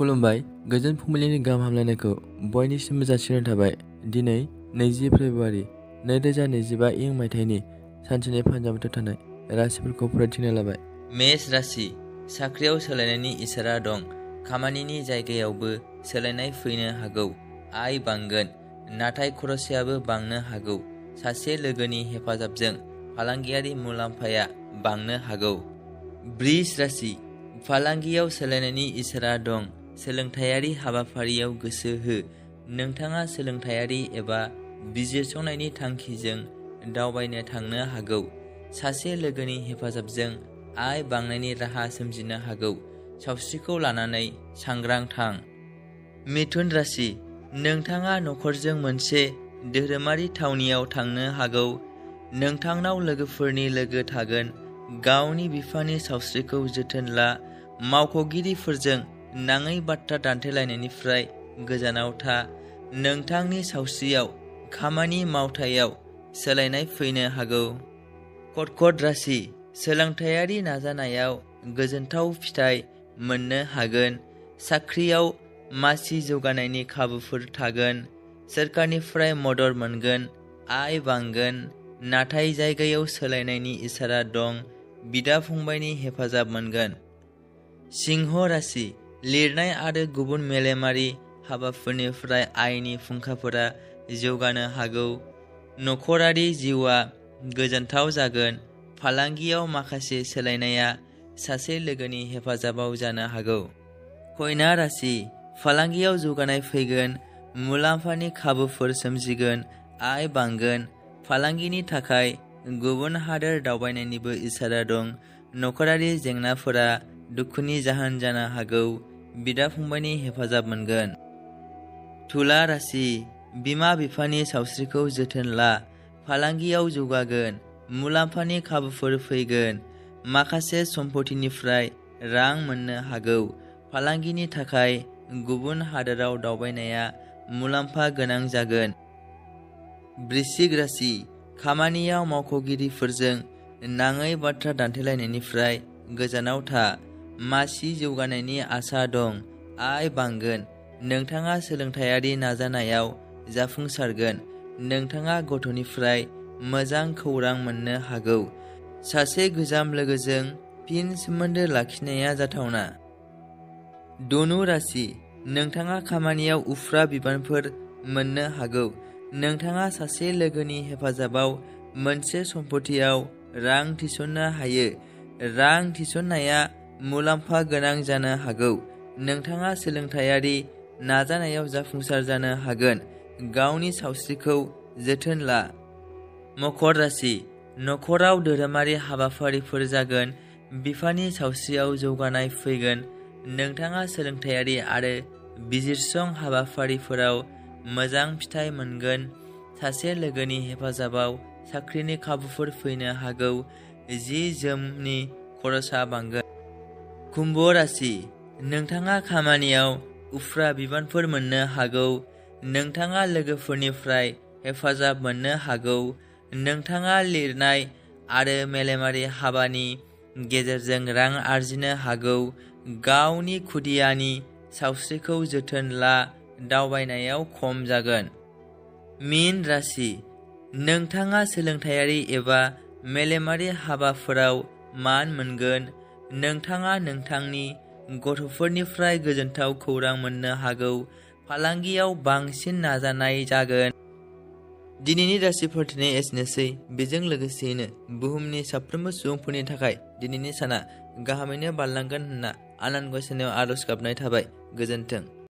खुलुमबाय गोजोन फुंबिलिनि गाहाम हामलायनायखौ बयनिसिमबो जासिनाय थाबाय। दिनै 20 फेब्रुआरि 2025 इं मायथाइनि सानसेनि फान्जाबाथाव थानाय राशिफोरखौ फरायथिना लाबाय। मेष राशि साख्रियाव सोलायनायनि इसारा दं। खामानिनि जायगायावबो सोलायनाय फैनो हागौ। आय बांगोन नाथाय खरसायाबो बांनो हागौ। सासे लोगोनि हेफाजाबजों फालांगियारि मुलाम्फाया बांनो हागौ। वृष राशि फालांगियाव सोलायनायनि इसारा दं। सोलोंथायारि हाबाफारियाव गोसो हो। नोंथाङा सोलोंथायारि एबा बिजिरसंनायनि थांखिजों दावबायनो थांनो हागौ। सासे लोगोनि हेफाजाबजों आय बांनायनि राहा सोमजिनो हागौ। सावस्रिखौ लानानै सांग्रां थां। मिथुन राशि नोंथाङा नखरजों मोनसे धोरोमारि थावनियाव थांनो हागौ। नोंथांनाव लोगोफोरनि लोगो थागोन। गावनि बिफानि सावस्रिखौ जोथोन ला। मावख'गिरिफोरजों नाङै बाथ्रा दान्थेलायनायनिफ्राय गोजानाव था। नोंथांनि सावस्रियाव खामानि मावथायाव सोलायनाय फैनो हागौ। कर्कट राशि सोलोंथायारि नाजानायाव गोजोनथाव फिथाइ मोननो हागोन। साख्रियाव मासि जौगानायनि खाबुफोर थागोन। सोरखारनिफ्राय मदद मोनगोन। आय बांगोन नाथाय जायगायाव सोलायनायनि इसारा दं। बिदा फंबायनि हेफाजाब मोनगोन। सिंह राशि लिरनाय आरो गुबुन मेलेमारि हाबाफोरनिफ्राय आयनि फुंखाफोरा जौगानो हागौ। नखरारि जिउआ गोजोनथाव जागोन। फालांगियाव माखासे सोलायनाया सासे लोगोनि हेफाजाबाव जानो हागौ। कन्या राशि फालांगियाव जौगानाय फैगोन। मुलाम्फानि खाबुफोर सोमजिगोन। आय बांगोन। फालांगिनि थाखाय गुबुन हादोर दावबायनायनिबो इसारा दं। नखरारि जेंनाफोरा दुखुनि जाहोन जानो हागौ। बिदा फंबायनि हेफाजाब मोनगोन। तुला राशि बिमा बिफानि सावस्रिखौ जोथोन ला। फालांगियाव जौगागोन। मुलाम्फानि खाबुफोर फैगोन। माखासे सम्पथिनिफ्राय रां मोननो हागौ। फालांगिनि थाखाय गुबुन हादोराव दावबायनाया मुलाम्फा गोनां जागोन। वृश्चिक राशि खामानियाव मावख'गिरिफोरजों नाङै बाथ्रा दान्थेलायनायनिफ्राय गोजानाव था। मासि जौगानायनि आसा दं। आय बांगोन। नोंथाङा सोलोंथायारि नाजानायाव जाफुंसारगोन। नोंथाङा गथ'निफ्राय मोजां खौरां मोननो हागौ। सासे गोजाम लोगोजों फिन सोमोन्दो लाखिनाया जाथावना। धनु राशि नोंथाङा खामानियाव उफ्रा बिबानफोर मोननो हागौ। नोंथाङा सासे लोगोनि हेफाजाबाव मोनसे सम्पथियाव रां थिसननो हायो। रां थिसननाया मुलाम्फा गोनां जानो हागौ। नोंथाङा सोलोंथायारि नाजानायाव जाफुंसार जानो हागोन। गावनि सावस्रिखौ जोथोन ला। मकर राशि नखराव धोरोमारि हाबाफारिफोर जागोन। बिफानि सावस्रियाव जौगानाय फैगोन। नोंथाङा सोलोंथायारि आरो बिजिरसं हाबाफारिफोराव मोजां फिथाइ मोनगोन। सासे लोगोनि हेफाजाबाव साख्रिनि खाबुफोर फैनो हागौ। जि जोमनि खरसा बांगोन। कुम्भ राशि नोंथाङा खामानियाव उफ्रा बिबानफोर मोननो हागौ। नोंथाङा लोगोफोरनिफ्राय हेफाजाब मोननो हागौ। नोंथाङा लिरनाय आरो मेलेमारि हाबानि गेजेरजों रां आरजिनो हागौ। गावनि खुदियानि सावस्रिखौ जोथोन ला। दावबायनायाव खम जागोन। मीन राशि नोंथाङा सोलोंथायारि एबा मेलेमारि हाबाफोराव मान मोनगोन। नोंथाङा नोंथांनि गथ'फोरनिफ्राय गोजोनथाव खौरां मोननो हागौ। फालांगियाव बांसिन नाजानाय जागोन। दिनैनि राशि फरायथिनाया एसेनोसै। बेजों लोगोसेयैनो बुहुमनि साफ्रोमबो सुबुंफोरनि थाखाय दिनैनि साना गाहामैनो बारलांगोन होनना आनान गसाइनायाव आरज गाबनाय थाबाय। गोजोन्थों।